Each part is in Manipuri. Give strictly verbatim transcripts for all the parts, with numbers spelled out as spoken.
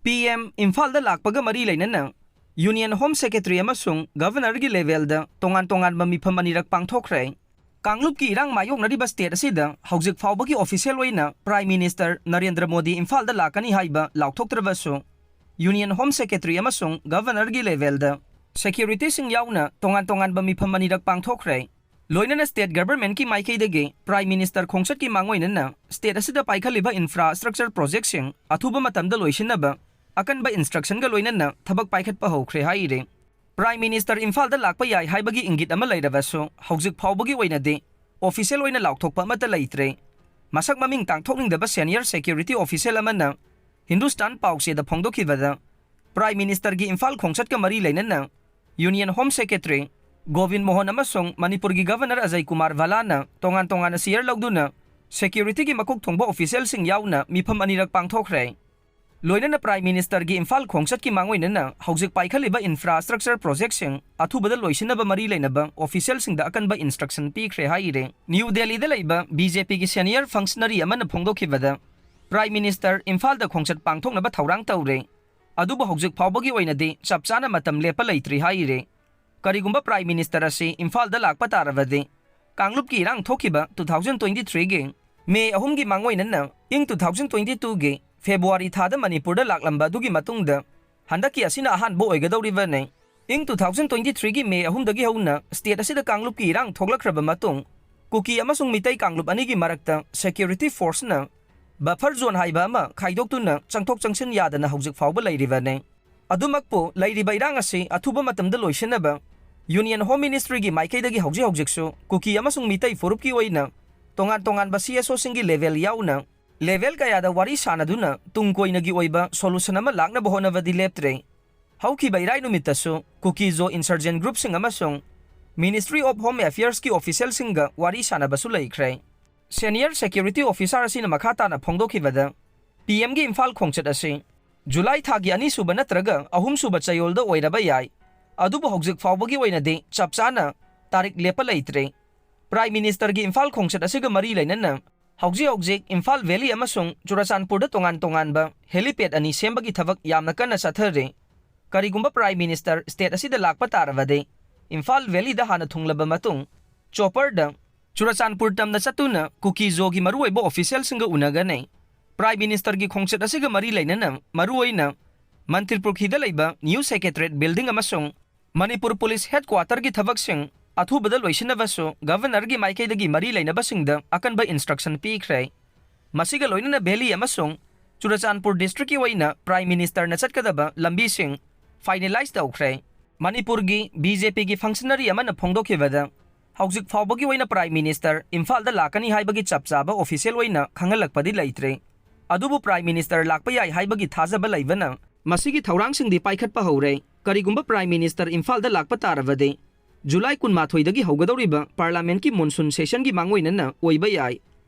ꯄꯤ ꯑꯦꯝ ꯏꯝꯐꯥꯜꯗ ꯂꯥꯛꯄꯒ ꯃꯔꯤ ꯂꯩꯅꯅ Union Home Secretary ꯑꯃꯁꯨꯡ Governorꯒꯤ levelꯗ ꯇꯣꯉꯥꯟ ꯇꯣꯉꯥꯟꯕ ꯃꯤꯐꯝ ꯑꯅꯤꯔꯛ ꯄꯥꯡꯊꯣꯛꯈ꯭ꯔꯦ꯫ ꯀꯥꯡꯂꯨꯞꯀꯤ ꯏꯔꯥꯡ ꯃꯥꯌꯣꯛꯅꯔꯤꯕ state ꯑꯁꯤꯗ ꯍꯧꯖꯤꯛ ꯐꯥꯎꯕꯒꯤ official ꯑꯣꯏꯅ Prime Minister ꯅꯔꯦꯟꯗ꯭ꯔ ꯃꯣꯗꯤ ꯏꯝꯐꯥꯜꯗ ꯂꯥꯛꯀꯅꯤ ꯍꯥꯏꯕ ꯂꯥꯎꯊꯣꯛꯇ꯭ꯔꯕꯁꯨ, Union Home Secretary ꯑꯃꯁꯨꯡ Governorꯒꯤ levelꯗ securityꯁꯤꯡ ꯌꯥꯎꯅ ꯇꯣꯉꯥꯟ ꯇꯣꯉꯥꯟꯕ ꯃꯤꯐꯝ ꯑꯅꯤꯔꯛ ꯄꯥꯡꯊꯣꯛꯈ꯭ꯔꯦ꯫ ꯂꯣꯏꯅꯅ state governmentꯀꯤ ꯃꯥꯏꯀꯩꯗꯒꯤ Prime Minister ꯈꯣꯡꯆꯠꯀꯤ ꯃꯥꯡꯑꯣꯏꯅꯅ state ꯑꯁꯤꯗ ꯄꯥꯏꯈꯠꯂꯤꯕ infrastructure projectꯁꯤꯡ ꯑꯊꯨꯕ ꯃꯇꯝꯗ ꯂꯣꯏꯁꯤꯟꯅꯕ ꯑꯀꯟꯕ instructionꯒ ꯂꯣꯏꯅꯅ ꯊꯕꯛ ꯄꯥꯏꯈꯠꯄ ꯍꯧꯈ꯭ꯔꯦ ꯍꯥꯏꯔꯤ꯫ Prime Minister ꯏꯝꯐꯥꯜꯗ ꯂꯥꯛꯄ ꯌꯥꯏ ꯍꯥꯏꯕꯒꯤ ꯏꯪꯒꯤꯠ ꯑꯃ ꯂꯩꯔꯕꯁꯨ, ꯍꯧꯖꯤꯛ ꯐꯥꯎꯕꯒꯤ ꯑꯣꯏꯅꯗꯤ official ꯑꯣꯏꯅ ꯂꯥꯎꯊꯣꯛꯄ ꯑꯃꯠꯇ ꯂꯩꯇ꯭ꯔꯦ꯫ ꯃꯁꯛ ꯃꯃꯤꯡ ꯇꯥꯡꯊꯣꯛꯅꯤꯡꯗꯕ senior security official ꯑꯃꯅ ꯍꯤꯟꯗꯨꯁꯇꯥꯟ ꯄꯥꯎꯆꯦꯗ ꯐꯣꯡꯗꯣꯛꯈꯤꯕꯗ, Prime Ministerꯒꯤ ꯏꯝꯐꯥꯜ ꯈꯣꯡꯆꯠꯀ ꯃꯔꯤ ꯂꯩꯅꯅ Union Home Secretary Gobin Mohan ꯑꯃꯁꯨꯡ ꯃꯅꯤꯄꯨꯔꯒꯤ Governor ꯑꯖꯌ ꯀꯨꯃꯥꯔ ꯚꯜꯂꯥꯅ ꯇꯣꯉꯥꯟ ꯇꯣꯉꯥꯟꯅ chair ꯂꯧꯗꯨꯅ securityꯒꯤ ꯃꯀꯣꯛ ꯊꯣꯡꯕ officialꯁꯤꯡ ꯌꯥꯎꯅ ꯃꯤꯐꯝ ꯑꯅꯤꯔꯛ ꯄꯥꯡꯊꯣꯛꯈ꯭ꯔꯦ꯫ ꯂꯣꯏꯅꯅ Prime Ministerꯒꯤ ꯏꯝꯐꯥꯜ ꯈꯣꯡꯆꯠꯀꯤ ꯃꯥꯡꯑꯣꯏꯅꯅ ꯍꯧꯖꯤꯛ ꯄꯥꯏꯈꯠꯂꯤꯕ infrastructure projectꯁꯤꯡ ꯑꯊꯨꯕꯗ ꯂꯣꯏꯁꯤꯟꯅꯕ ꯃꯔꯤ ꯂꯩꯅꯕ officialꯁꯤꯡꯗ ꯑꯀꯟꯕ instruction ꯄꯤꯈ꯭ꯔꯦ ꯍꯥꯏꯔꯤ꯫ ꯅ꯭ꯌꯨ ꯗꯦꯜꯂꯤꯗ ꯂꯩꯕ BJPꯒꯤ senior functionary ꯑꯃꯅ ꯐꯣꯡꯗꯣꯛꯈꯤꯕꯗ, Prime Minister ꯏꯝꯐꯥꯜꯗ ꯈꯣꯡꯆꯠ ꯄꯥꯡꯊꯣꯛꯅꯕ ꯊꯧꯔꯥꯡ ꯇꯧꯔꯦ, ꯑꯗꯨꯕꯨ ꯍꯧꯖꯤꯛ ꯐꯥꯎꯕꯒꯤ ꯑꯣꯏꯅꯗꯤ ꯆꯞ ꯆꯥꯅ ꯃꯇꯝ ꯂꯦꯞꯄ ꯂꯩꯇ꯭ꯔꯤ ꯍꯥꯏꯔꯤ꯫ ꯀꯔꯤꯒꯨꯝꯕ Prime Minister ꯑꯁꯤ ꯏꯝꯐꯥꯜꯗ ꯂꯥꯛꯄ ꯇꯥꯔꯕꯗꯤ, ꯀꯥꯡꯂꯨꯞꯀꯤ ꯏꯔꯥꯡ ꯊꯣꯛꯈꯤꯕ two thousand twenty threeꯒꯤ May ꯑꯍꯨꯝꯒꯤ ꯃꯥꯡꯑꯣꯏꯅꯅ ꯏꯪ two thousand twenty twoꯒꯤ February ꯊꯥꯗ ꯃꯅꯤꯄꯨꯔꯗ ꯂꯥꯛꯂꯝꯕ ꯑꯗꯨꯒꯤ ꯃꯇꯨꯡꯗ ꯍꯟꯗꯛꯀꯤ ꯑꯁꯤꯅ ꯑꯍꯥꯟꯕ ꯑꯣꯏꯒꯗꯧꯔꯤꯕꯅꯤ꯫ ꯏꯪ two thousand twenty threeꯒꯤ May ꯑꯍꯨꯝꯗꯒꯤ ꯍꯧꯅ state ꯑꯁꯤꯗ ꯀꯥꯡꯂꯨꯞꯀꯤ ꯏꯔꯥꯡ ꯊꯣꯛꯂꯛꯈ꯭ꯔꯕ ꯃꯇꯨꯡ, ꯀꯨꯀꯤ ꯑꯃꯁꯨꯡ ꯃꯤꯇꯩ ꯀꯥꯡꯂꯨꯞ ꯑꯅꯤꯒꯤ ꯃꯔꯛꯇ security forceꯅ buffer zone ꯍꯥꯏꯕ ꯑꯃ ꯈꯥꯏꯗꯣꯛꯇꯨꯅ ꯆꯪꯊꯣꯛ ꯆꯪꯁꯤꯟ ꯌꯥꯗꯅ ꯍꯧꯖꯤꯛ ꯐꯥꯎꯕ ꯂꯩꯔꯤꯕꯅꯤ꯫ ꯑꯗꯨꯃꯛꯄꯨ, ꯂꯩꯔꯤꯕ ꯏꯔꯥꯡ ꯑꯁꯤ ꯑꯊꯨꯕ ꯃꯇꯝꯗ ꯂꯣꯏꯁꯤꯟꯅꯕ Union Home Ministryꯒꯤ ꯃꯥꯏꯀꯩꯗꯒꯤ ꯍꯧꯖꯤꯛ ꯍꯧꯖꯤꯛꯁꯨ ꯀꯨꯀꯤ ꯑꯃꯁꯨꯡ ꯃꯤꯇꯩ ꯐꯨꯔꯨꯞꯀꯤ ꯑꯣꯏꯅ ꯇꯣꯉꯥꯟ ꯇꯣꯉꯥꯟꯕ CSOꯁꯤꯡꯒꯤ level ꯌꯥꯎꯅ level ꯀꯌꯥꯗ ꯋꯥꯔꯤ ꯁꯥꯅꯗꯨꯅ ꯇꯨꯡ ꯀꯣꯏꯅꯒꯤ ꯑꯣꯏꯕ solution ꯑꯃ ꯂꯥꯛꯅꯕ ꯍꯣꯠꯅꯕꯗꯤ ꯂꯦꯞꯇ꯭ꯔꯦ꯫ ꯍꯧꯈꯤꯕ ꯏꯔꯥꯏ ꯅꯨꯃꯤꯠꯇꯁꯨ ꯀꯨꯀꯤ-ꯖꯣ insurgent groupꯁꯤꯡ ꯑꯃꯁꯨꯡ Ministry of Home Affairsꯀꯤ officialꯁꯤꯡꯒ ꯋꯥꯔꯤ ꯁꯥꯅꯕꯁꯨ ꯂꯩꯈ꯭ꯔꯦ꯫ Senior security officer ꯑꯁꯤꯅ ꯃꯈꯥ ꯇꯥꯅ ꯐꯣꯡꯗꯣꯛꯈꯤꯕꯗ, PMꯒꯤ ꯏꯝꯐꯥꯜ ꯈꯣꯡꯆꯠ ꯑꯁꯤ July ꯊꯥꯒꯤ ꯑꯅꯤꯁꯨꯕ ꯅꯠꯇ꯭ꯔꯒ ꯑꯍꯨꯝꯁꯨꯕ ꯆꯌꯣꯜꯗ ꯑꯣꯏꯔꯕ ꯌꯥꯏ, ꯑꯗꯨꯕꯨ ꯍꯧꯖꯤꯛ ꯐꯥꯎꯕꯒꯤ ꯑꯣꯏꯅꯗꯤ ꯆꯞ ꯆꯥꯅ ꯇꯥꯔꯤꯛ ꯂꯦꯞꯄ ꯂꯩꯇ꯭ꯔꯦ꯫ Prime Ministerꯒꯤ ꯏꯝꯐꯥꯜ ꯈꯣꯡꯆꯠ ꯑꯁꯤꯒ ꯃꯔꯤ ꯂꯩꯅꯅ ꯍꯧꯖꯤꯛ ꯍꯧꯖꯤꯛ ꯏꯝꯐꯥꯜ ꯚꯦꯂꯤ ꯑꯃꯁꯨꯡ ꯆꯨꯔꯆꯥꯟꯄꯨꯔꯗ ꯇꯣꯉꯥꯟ ꯇꯣꯉꯥꯟꯕ helipad ꯑꯅꯤ ꯁꯦꯝꯕꯒꯤ ꯊꯕꯛ ꯌꯥꯝꯅ ꯀꯟꯅ ꯆꯠꯊꯔꯤ꯫ ꯀꯔꯤꯒꯨꯝꯕ Prime Minister state ꯑꯁꯤꯗ ꯂꯥꯛꯄ ꯇꯥꯔꯕꯗꯤ, ꯏꯝꯐꯥꯜ ꯚꯦꯂꯤꯗ ꯍꯥꯟꯅ ꯊꯨꯡꯂꯕ ꯃꯇꯨꯡ, chopperꯗ ꯆꯨꯔꯆꯥꯟꯄꯨꯔ ꯇꯝꯅ ꯆꯠꯇꯨꯅ ꯀꯨꯀꯤ ꯖꯣꯒꯤ ꯃꯔꯨꯑꯣꯏꯕ officialꯁꯤꯡꯒ ꯎꯅꯒꯅꯤ꯫ Prime Ministerꯒꯤ ꯈꯣꯡꯆꯠ ꯑꯁꯤꯒ ꯃꯔꯤ ꯂꯩꯅꯅ ꯃꯔꯨꯑꯣꯏꯅ ꯃꯟꯇ꯭ꯔꯤꯄꯨꯈ꯭ꯔꯤꯗ ꯂꯩꯕ new Secretariat building ꯑꯃꯁꯨꯡ ꯃꯅꯤꯄꯨꯔ ꯄꯨꯂꯤꯁ headquarterꯒꯤ ꯊꯕꯛꯁꯤꯡ ꯑꯊꯨꯕꯗ ꯂꯣꯏꯁꯤꯟꯅꯕꯁꯨ Governorꯒꯤ ꯃꯥꯏꯀꯩꯗꯒꯤ ꯃꯔꯤ ꯂꯩꯅꯕꯁꯤꯡꯗ ꯑꯀꯟꯕ instruction ꯄꯤꯈ꯭ꯔꯦ꯫ ꯃꯁꯤꯒ ꯂꯣꯏꯅꯅ ꯚꯦꯂꯤ ꯑꯃꯁꯨꯡ ꯆꯨꯔꯆꯥꯟꯄꯨꯔ districtꯀꯤ ꯑꯣꯏꯅ Prime Ministerꯅ ꯆꯠꯀꯗꯕ ꯂꯝꯕꯤꯁꯤꯡ finalize ꯇꯧꯈ꯭ꯔꯦ꯫ ꯃꯅꯤꯄꯨꯔꯒꯤ BJPꯒꯤ functionary ꯑꯃꯅ ꯐꯣꯡꯗꯣꯛꯈꯤꯕꯗ, ꯍꯧꯖꯤꯛ ꯐꯥꯎꯕꯒꯤ ꯑꯣꯏꯅ Prime Minister ꯏꯝꯐꯥꯜꯗ ꯂꯥꯛꯀꯅꯤ ꯍꯥꯏꯕꯒꯤ ꯆꯞ ꯆꯥꯕ official ꯑꯣꯏꯅ ꯈꯪꯍꯜꯂꯛꯄꯗꯤ ꯂꯩꯇ꯭ꯔꯤ꯫ ꯑꯗꯨꯕꯨ Prime Minister ꯂꯥꯛꯄ ꯌꯥꯏ ꯍꯥꯏꯕꯒꯤ ꯊꯥꯖꯕ ꯂꯩꯕꯅ ꯃꯁꯤꯒꯤ ꯊꯧꯔꯥꯡꯁꯤꯡꯗꯤ ꯄꯥꯏꯈꯠꯄ ꯍꯧꯔꯦ꯫ ꯀꯔꯤꯒꯨꯝꯕ Prime Minister ꯏꯝꯐꯥꯜꯗ ꯂꯥꯛꯄ ꯇꯥꯔꯕꯗꯤ, July ꯀꯨꯟꯃꯥꯊꯣꯏꯗꯒꯤ ꯍꯧꯒꯗꯧꯔꯤꯕ Parliamentꯀꯤ monsoon sessionꯒꯤ ꯃꯥꯡꯑꯣꯏꯅꯅ ꯑꯣꯏꯕ ꯌꯥꯏ꯫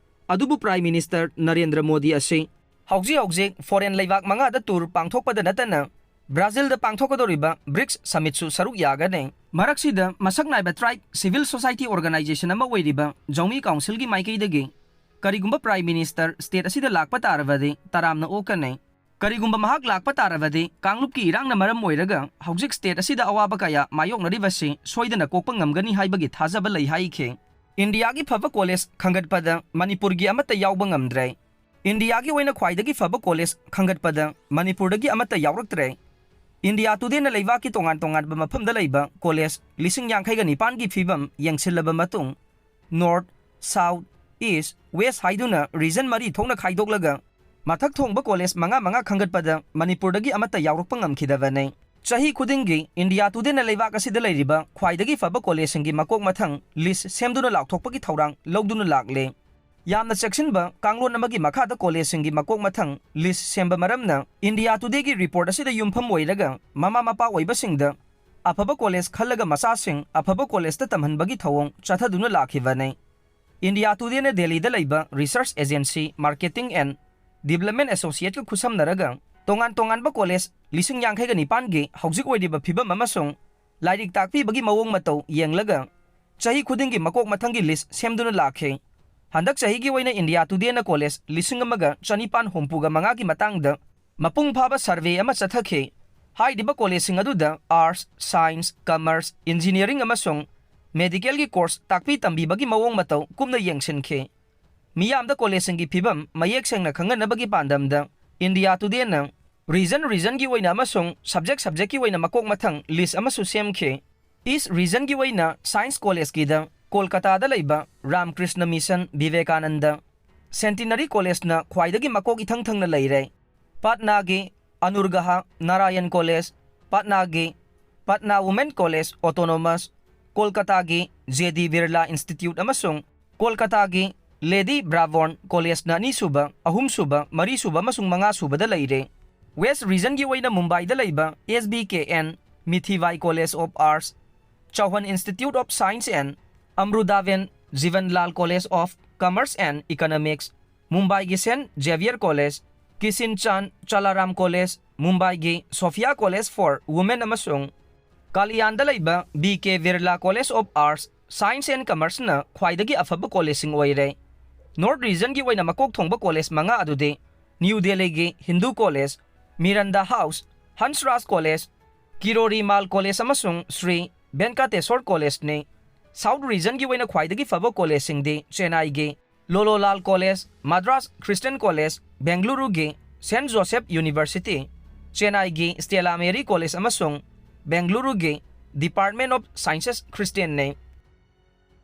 ꯑꯗꯨꯕꯨ Prime Minister ꯅꯔꯦꯟꯗ꯭ꯔ ꯃꯣꯗꯤ ꯑꯁꯤ ꯍꯧꯖꯤꯛ ꯍꯧꯖꯤꯛ foreign ꯂꯩꯕꯥꯛ ꯃꯉꯥꯗ tour ꯄꯥꯡꯊꯣꯛꯄꯗ ꯅꯠꯇꯅ Brazilꯗ ꯄꯥꯡꯊꯣꯛꯀꯗꯧꯔꯤꯕ BRICS summitꯁꯨ ꯁꯔꯨꯛ ꯌꯥꯒꯅꯤ꯫ ꯃꯔꯛꯁꯤꯗ ꯃꯁꯛ ꯅꯥꯏꯕ tribe civil society organization ꯑꯃ ꯑꯣꯏꯔꯤꯕ Zomi Councilꯒꯤ ꯃꯥꯏꯀꯩꯗꯒꯤ ꯀꯔꯤꯒꯨꯝꯕ Prime Minister state ꯑꯁꯤꯗ ꯂꯥꯛꯄ ꯇꯥꯔꯕꯗꯤ ꯇꯔꯥꯝꯅ ꯑꯣꯛꯀꯅꯤ꯫ ꯀꯔꯤꯒꯨꯝꯕ ꯃꯍꯥꯛ ꯂꯥꯛꯄ ꯇꯥꯔꯕꯗꯤ ꯀꯥꯡꯂꯨꯞꯀꯤ ꯏꯔꯥꯡꯅ ꯃꯔꯝ ꯑꯣꯏꯔꯒ ꯍꯧꯖꯤꯛ state ꯑꯁꯤꯗ ꯑꯋꯥꯕ ꯀꯌꯥ ꯃꯥꯌꯣꯛꯅꯔꯤꯕꯁꯤ ꯁꯣꯏꯗꯅ ꯀꯣꯛꯄ ꯉꯝꯒꯅꯤ ꯍꯥꯏꯕꯒꯤ ꯊꯥꯖꯕ ꯂꯩ ꯍꯥꯏꯈꯤ꯫ ꯏꯟꯗꯤꯌꯥꯒꯤ ꯐꯕ college ꯈꯟꯒꯠꯄꯗ ꯃꯅꯤꯄꯨꯔꯒꯤ ꯑꯃꯠꯇ ꯌꯥꯎꯕ ꯉꯝꯗ꯭ꯔꯦ꯫ ꯏꯟꯗꯤꯌꯥꯒꯤ ꯑꯣꯏꯅ ꯈ꯭ꯋꯥꯏꯗꯒꯤ ꯐꯕ college ꯈꯟꯒꯠꯄꯗ ꯃꯅꯤꯄꯨꯔꯗꯒꯤ ꯑꯃꯠꯇ ꯌꯥꯎꯔꯛꯇ꯭ꯔꯦ꯫ India Todayꯅ ꯂꯩꯕꯥꯛꯀꯤ ꯇꯣꯉꯥꯟ ꯇꯣꯉꯥꯟꯕ ꯃꯐꯝꯗ ꯂꯩꯕ college ꯂꯤꯁꯤꯡ ꯌꯥꯡꯈꯩꯒ ꯅꯤꯄꯥꯟꯒꯤ ꯐꯤꯕꯝ ꯌꯦꯡꯁꯤꯜꯂꯕ ꯃꯇꯨꯡ, North, South, East, West ꯍꯥꯏꯗꯨꯅ region ꯃꯔꯤ ꯊꯣꯛꯅ ꯈꯥꯏꯗꯣꯛꯂꯒ ꯃꯊꯛ ꯊꯣꯡꯕ college ꯃꯉꯥ ꯃꯉꯥ ꯈꯟꯒꯠꯄꯗ ꯃꯅꯤꯄꯨꯔꯗꯒꯤ ꯑꯃꯠꯇ ꯌꯥꯎꯔꯛꯄ ꯉꯝꯈꯤꯗꯕꯅꯤ꯫ ꯆꯍꯤ ꯈꯨꯗꯤꯡꯒꯤ India Todayꯅ ꯂꯩꯕꯥꯛ ꯑꯁꯤꯗ ꯂꯩꯔꯤꯕ ꯈ꯭ꯋꯥꯏꯗꯒꯤ ꯐꯕ collegeꯁꯤꯡꯒꯤ ꯃꯀꯣꯛ ꯃꯊꯪ list ꯁꯦꯝꯗꯨꯅ ꯂꯥꯎꯊꯣꯛꯄꯒꯤ ꯊꯧꯔꯥꯡ ꯂꯧꯗꯨꯅ ꯂꯥꯛꯂꯦ꯫ ꯌꯥꯝꯅ ꯆꯦꯛꯁꯤꯟꯕ ꯀꯥꯡꯂꯣꯟ ꯑꯃꯒꯤ ꯃꯈꯥꯗ collegeꯁꯤꯡꯒꯤ ꯃꯀꯣꯛ ꯃꯊꯪ list ꯁꯦꯝꯕ ꯃꯔꯝꯅ India Todayꯒꯤ report ꯑꯁꯤꯗ ꯌꯨꯝꯐꯝ ꯑꯣꯏꯔꯒ ꯃꯃꯥ ꯃꯄꯥ ꯑꯣꯏꯕꯁꯤꯡꯗ ꯑꯐꯕ college ꯈꯜꯂꯒ ꯃꯆꯥꯁꯤꯡ ꯑꯐꯕ collegeꯇ ꯇꯝꯍꯟꯕꯒꯤ ꯊꯧꯑꯣꯡ ꯆꯠꯊꯗꯨꯅ ꯂꯥꯛꯈꯤꯕꯅꯤ꯫ India Todayꯅ ꯗꯦꯜꯂꯤꯗ ꯂꯩꯕ research agency Marketing and Development Associateꯀ ꯈꯨꯠꯁꯝꯅꯔꯒ ꯇꯣꯉꯥꯟ ꯇꯣꯉꯥꯟꯕ college ꯂꯤꯁꯤꯡ ꯌꯥꯡꯈꯩꯒ ꯅꯤꯄꯥꯟꯒꯤ ꯍꯧꯖꯤꯛ ꯑꯣꯏꯔꯤꯕ ꯐꯤꯕꯝ ꯑꯃꯁꯨꯡ ꯂꯥꯏꯔꯤꯛ ꯇꯥꯛꯄꯤꯕꯒꯤ ꯃꯑꯣꯡ ꯃꯇꯧ ꯌꯦꯡꯂꯒ ꯆꯍꯤ ꯈꯨꯗꯤꯡꯒꯤ ꯃꯀꯣꯛ ꯃꯊꯪꯒꯤ list ꯁꯦꯝꯗꯨꯅ ꯂꯥꯛꯈꯤ꯫ ꯍꯟꯗꯛ ꯆꯍꯤꯒꯤ ꯑꯣꯏꯅ ꯏꯟꯗꯤꯌꯥ ꯇꯨꯗꯦꯅ ꯀꯣꯂꯦꯖ ꯂꯤꯁꯤꯡ ꯑꯃꯒ ꯆꯅꯤꯄꯥꯟ ꯍꯨꯝꯐꯨꯒ ꯃꯉꯥꯒꯤ ꯃꯇꯥꯡꯗ ꯃꯄꯨꯡ ꯐꯥꯕ ꯁꯔꯚꯦ ꯑꯃ ꯆꯠꯊꯈꯤ꯫ ꯍꯥꯏꯔꯤꯕ ꯀꯣꯂꯦꯖꯁꯤꯡ ꯑꯗꯨꯗ ꯑꯥꯔꯠꯁ, ꯁꯥꯏꯟꯁ, ꯀꯃꯔꯁ, ꯏꯟꯖꯤꯅꯤꯌꯥꯔꯤꯡ ꯑꯃꯁꯨꯡ ꯃꯦꯗꯤꯀꯦꯜꯒꯤ ꯀꯣꯔꯁ ꯇꯥꯛꯄꯤ ꯇꯝꯕꯤꯕꯒꯤ ꯃꯑꯣꯡ ꯃꯇꯧ ꯀꯨꯞꯅ ꯌꯦꯡꯁꯤꯟꯈꯤ꯫ ꯃꯤꯌꯥꯝꯗ ꯀꯣꯂꯦꯖꯁꯤꯡꯒꯤ ꯐꯤꯕꯝ ꯃꯌꯦꯛ ꯁꯦꯡꯅ ꯈꯪꯍꯟꯅꯕꯒꯤ ꯄꯥꯟꯗꯝꯗ ꯏꯟꯗꯤꯌꯥ ꯇꯨꯗꯦꯅ ꯔꯤꯖꯟ ꯔꯤꯖꯟꯒꯤ ꯑꯣꯏꯅ ꯑꯃꯁꯨꯡ ꯁꯕꯖꯦꯛ ꯁꯕꯖꯦꯛꯀꯤ ꯑꯣꯏꯅ ꯃꯀꯣꯛ ꯃꯊꯪ ꯂꯤꯁ ꯑꯃꯁꯨ ꯁꯦꯝꯈꯤ꯫ ꯏꯁ ꯔꯤꯖꯟꯒꯤ ꯑꯣꯏꯅ ꯁꯥꯏꯟꯁ ꯀꯣꯂꯦꯖꯀꯤꯗ ꯀꯣꯜꯀꯇꯥꯗ ꯂꯩꯕ ꯔꯥꯝꯀ꯭ꯔꯤꯁꯅ ꯃꯤꯁꯟ ꯚꯤꯚꯦꯀꯥꯅꯟꯗ ꯁꯦꯟꯇꯤꯅꯔꯤ ꯀꯣꯂꯦꯖꯅ ꯈ꯭ꯋꯥꯏꯗꯒꯤ ꯃꯀꯣꯛ ꯏꯊꯪ ꯊꯪꯅ ꯂꯩꯔꯦ꯫ ꯄꯠꯅꯥꯒꯤ ꯑꯅꯨꯔꯒꯍ ꯅꯥꯔꯥꯌꯟ ꯀꯣꯂꯦꯖ, ꯄꯠꯅꯥꯒꯤ ꯄꯠꯅꯥ ꯋꯨꯃꯦꯟ ꯀꯣꯂꯦꯖ ꯑꯣꯇꯣꯅꯣꯃꯁ, ꯀꯣꯜꯀꯇꯥꯒꯤ ꯖꯦ ꯗꯤ ꯕꯤꯔꯂꯥ ꯏꯟꯁꯇꯤꯇ꯭ꯌꯨꯠ ꯑꯃꯁꯨꯡ ꯀꯣꯜꯀꯇꯥꯒꯤ ꯂꯦꯗꯤ ꯕ꯭ꯔꯥꯕꯣꯟ ꯀꯣꯂꯦꯖꯅ ꯑꯅꯤꯁꯨꯕ, ꯑꯍꯨꯝꯁꯨꯕ, ꯃꯔꯤꯁꯨꯕ ꯑꯃꯁꯨꯡ ꯃꯉꯥꯁꯨꯕꯗ ꯂꯩꯔꯦ꯫ ꯋꯦꯁ ꯔꯤꯖꯟꯒꯤ ꯑꯣꯏꯅ ꯃꯨꯝꯕꯥꯏꯗ ꯂꯩꯕ S B K N, Mithibai college of arts, Chauhan institute of science and Amrutaben Jivanlal college of commerce and economics, ꯃꯨꯝꯕꯥꯏꯒꯤ saint Xavier college, Kishin Chand Chellaram college, ꯃꯨꯝꯕꯥꯏꯒꯤ ꯁꯣꯐꯤꯌꯥ ꯀꯣꯂꯦꯖ ꯐꯣꯔ ꯋꯨꯃꯦꯟ ꯑꯃꯁꯨꯡ ꯀꯥꯂꯤꯌꯥꯟꯗ ꯂꯩꯕ B K Birla college of arts, science and ꯀꯃꯔꯁꯅ ꯈ꯭ꯋꯥꯏꯗꯒꯤ ꯑꯐꯕ ꯀꯣꯂꯦꯖꯁꯤꯡ ꯑꯣꯏꯔꯦ꯫ ꯅꯣꯔꯠ ꯔꯤꯖꯟꯒꯤ ꯑꯣꯏꯅ ꯃꯀꯣꯛ ꯊꯣꯡꯕ ꯀꯣꯂꯦꯖ ꯃꯉꯥ ꯑꯗꯨꯗꯤ ꯅ꯭ꯌꯨ ꯗꯦꯜꯂꯤꯒꯤ Hindu college, Miranda house, Hansraj college, Kirorimal college ꯑꯃꯁꯨꯡ ꯁ꯭ꯔꯤ ꯚꯦꯟꯀꯇꯦꯁꯣꯔ ꯀꯣꯂꯦꯖꯅꯤ꯫ ꯁꯥꯎꯠ ꯔꯤꯖꯟꯒꯤ ꯑꯣꯏꯅ ꯈ꯭ꯋꯥꯏꯗꯒꯤ ꯐꯕ ꯀꯣꯂꯦꯖꯁꯤꯡꯗꯤ ꯆꯦꯟꯅꯥꯏꯒꯤ Loyola college, Madras Christian college, ꯕꯦꯡꯒꯂꯨꯔꯨꯒꯤ ꯁꯦꯟꯠ ꯖꯣꯁꯦꯐ ꯌꯨꯅꯤꯚꯔꯁꯤꯇꯤ, ꯆꯦꯟꯅꯥꯏꯒꯤ ꯁ꯭ꯇꯦꯂꯥ ꯃꯦꯔꯤ ꯀꯣꯂꯦꯖ ꯑꯃꯁꯨꯡ ꯕꯦꯡꯒꯂꯨꯔꯨꯒꯤ ꯗꯤꯄꯥꯔꯠꯃꯦꯟꯠ ꯑꯣꯐ ꯁꯥꯏꯟꯁꯦꯁ ꯈ꯭ꯔꯤꯁꯇꯤꯌꯟꯅꯤ꯫